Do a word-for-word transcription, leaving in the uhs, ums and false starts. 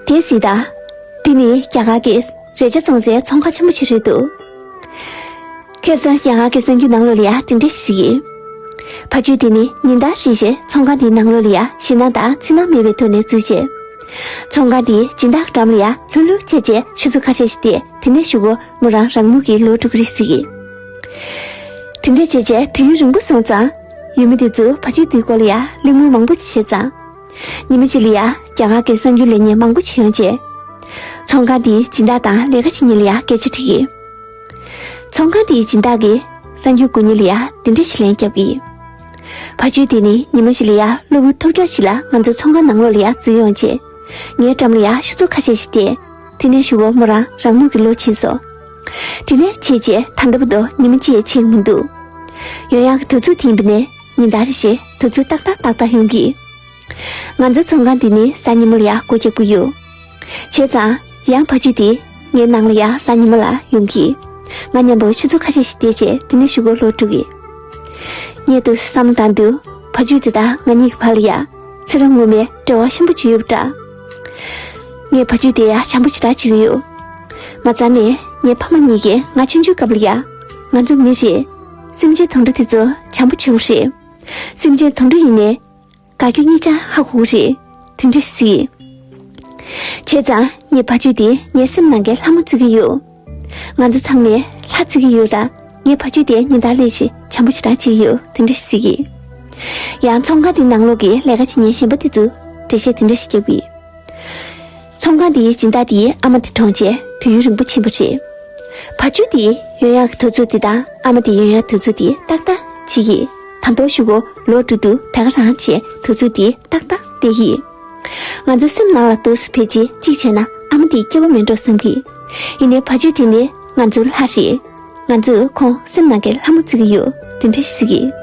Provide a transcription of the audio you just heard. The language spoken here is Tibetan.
དེ་སྲིད་ད། འདི་ནི་རྒྱ་གར་གྱི་རས་ཆ་བཙོང་སའི་ཚོང་ཁང་ཆེན་པོ་ཞིག་རེད་འདུག་ཁ་སང་རྒྱ་གར་གྱི་གསར་འགྱུར་ནང་ལོགས་ལ་ཡ་དེ་འདྲ་ཞིག་གཟིགས་ཡིན། ཕ་ཇོ་དེ་ནི་ཉིན་ལྟར་རེ་བཞིན་ཚོང་ཁང་དེའི་ནང་ལོགས་ལ་ཡ་ཞེད་སྣང་དང་འཚེར་སྣང་མེད་པའི་ཐོག་ནས་འཛུལ་རྗེས། ཚོང་ཁང་དེའི་སྦྱིན་བདག་འགྲམ་ལ་ཡ་ལྷུག་ལྷུག་བྱས་རྗེས་ཆུ་ཚོད་ཁ་ཤས་ཤིག་བལྟས། དེ་ནས་གཞུག་གུ་མོ་རང་རང་མོས་ཀྱིས་ལོག་འགྲོ་གི་རེད་ཟེར་གི། དེ་འདྲ་བྱས་རྗེས་དུས་ཡུན་རིང་པོ་སོང་ཙང་། ཡུལ་མི་དེ་ཚོས་ཕ་ཇོ་དེའི་སྐོར་ལ་ཡ་གླེང་མོལ་མང་པོ་བྱས་ཙང་། ཉི་མ་གཅིག་ལ་ཡ་རྒྱ་གར་གྱི་གསར་འགྱུར་ལས་མཁན་མང་པོ་ཞིག་ཡོང་རྗེས། ཚོང་ཁང་དེའི་སྦྱིན་བདག་དང་ལས་ཀ་བྱེད་མཁན་ལ་ཡ་སྐད་ཆ་དྲིས་ཡིན། ཚོང་ཁང་དེའི་སྦྱིན་བདག་གིས་གསར་འགྱུར་འགོད་མཁན་ལ་ཡ་འདི་འདྲ་ཞིག་ལན་བརྒྱབ་ཀྱིས། ཕ་ཇོ་དེ་ནི་ཉི་མ་ཞིག་ལ་ཡ་གློ་བུར་ཐོལ་རྒྱག་ཞིག་ལ་ང་ཚོའི་ཚོང་ཁང་ནང་ལོགས་ལ་ཡ་འཛུལ་ཡོང་རྗེས། ངའི་འགྲམ་ལ་ཡ་ཆུ་ཚོད་ཁ་ཤས་ཤིག་བལྟས། དེ་ནས་གཞུག་གུ་མོ་རང་རང་མོས་ཀྱིས་ལོག་ཕྱིན་སོང་། དེ་ནས་བྱས་རྗེས་ད་ལྟ་བར་དུ་ཉི་མ་གཅིག་ཡང་ཕྱིན་མི་འདུག་ཡོང་ཡག་གི་དུས་ཚོད་དེ་ཡིན་པ་ནས་ཉིན་ལྟར་རེ་བཞིན་དུས་ཚོད་ཏག་ཏག་ཏག་ཏག་ཡོང་གི། ང་ཚོའི་ཚོང་ཁང་འདི་ནི་གཟའ་ཉི་མ་ལ་ཡ་སྒོ་རྒྱག་གི་ཡོད། བྱས་ཙང་ཡང་ཕ་ཇོ་དེ་ངའི་ནང་ལ་ཡ་གཟའ་ཉི་མ་ལ་ཡོང་གི། ང་མཉམ་པོ་ཆུ་ཚོད་ཁ་ཤས་ཤིག་བསྡད་རྗེས་དེ་ནས་གཞུག་གུ་ལོག་འགྲོ་གི། ངས་དུས་སུ་བསམ་བློ་བཏང་དུས་ཕ་ཇོ་དེ་དང་ང་གཉིས་ཀྱི་བར་ལ་ཡ་ཚེ་རབས་སྔོན་མའི་འབྲེལ་བ་ཆེན་པོ་ཅིག་ཡོད་པ་འདྲ། ངས་ཕ་ཇོ་དེ་ཡ་བྱམས་པོ་ཞེ་དྲག་བྱེད་ཀྱི་ཡོད། མ་རྩ་ནས་ངའི་ཕ་མ་གཉིས་ཀྱིས་ང་ཆུང་ཆུང་སྐབས་ལ་ཡ། ང་ཚོ་མི་རེད། སེམས་ཅན་དུད་འགྲོ་དེ་ཚོ་བྱམས་པོ་བྱེད་དགོས་རེད། སེམས་ཅན་དུད་འགྲོ་ཡིན་ནའི། དགའ་སྐྱོ་གཉིས་ཆ་ཧ་གོ་གི་རེད། དེ་འདྲ་ཟེར། བྱས་ཙང་ངའི་ཕ་ཇོ་དེ་ངའི་སེམས་ནང་གི་ལྷ་མོ་བརྩི་གི་ཡོད། ང་ཚོ་ཚང་མས་ལྷ་བརྩི་གི་ཡོད་ལ། ངའི་ཕ་ཇོ་དེ་ཉིན་ལྟར་སླེབས་རྗེས་བྱམས་པོ་ཞེ་དྲག་བྱེད་ཀྱི་ཡོད། དེ་འདྲ་ཟེར་གི། ཡང་ཚོང་ཁང་དེའི་ནང་ལོགས་ཀྱི་ལས་ཀ་བྱེད་མཁན་གཞན་པ་དེ་ཚོས་འགྲེལ་བཤད་དེ་འདྲ་ཞིག་བརྒྱབ་ཀྱིས། ཚོང་ཁང་དེའི་སྦྱིན་བདག་དེའི་ཨ་མ་དེ་གྲོངས་རྗེས་དུས་ཡུན་རིང་པོ་ཕྱིན་པ་རེད། ཕ་ཇོ་དེས་ཡོང་ཡག་གི་དུས་ཚོད་དེ་དང་ཨ་མ་དེ་ཡོང་ཡག་དུས་ཚོད་དེ་ཏག་ཏག་བྱེད་ཀྱིས། ད་དུང་གཞུག་གུ་ལོག་འགྲོ་དུས་ད་ག་རང་བྱས་དུས་ཚོད་དེ་ཏག་ཏག་བསྡད་ཀྱིས། ང་ཚོའི་སེམས་ནང་ལ་འདུག་སེ་ཕལ་ཆེར་གཅིག་བྱས་ན་ཨ་མ་དེ་སྐྱེ་བ་མེད་འགྲོ་བསམ་གྱིས། ཡིན་ནའི་ཕ་ཇོ་དེ་ནི་ང་ཚོའི་ལྷ་རེད། ང་ཚོས་ཁོང་སེམས་ནང་གི་ལྷ་མོ་བརྩི་གི་ཡོད། དེ་འདྲ་ཟེར་གྱིས།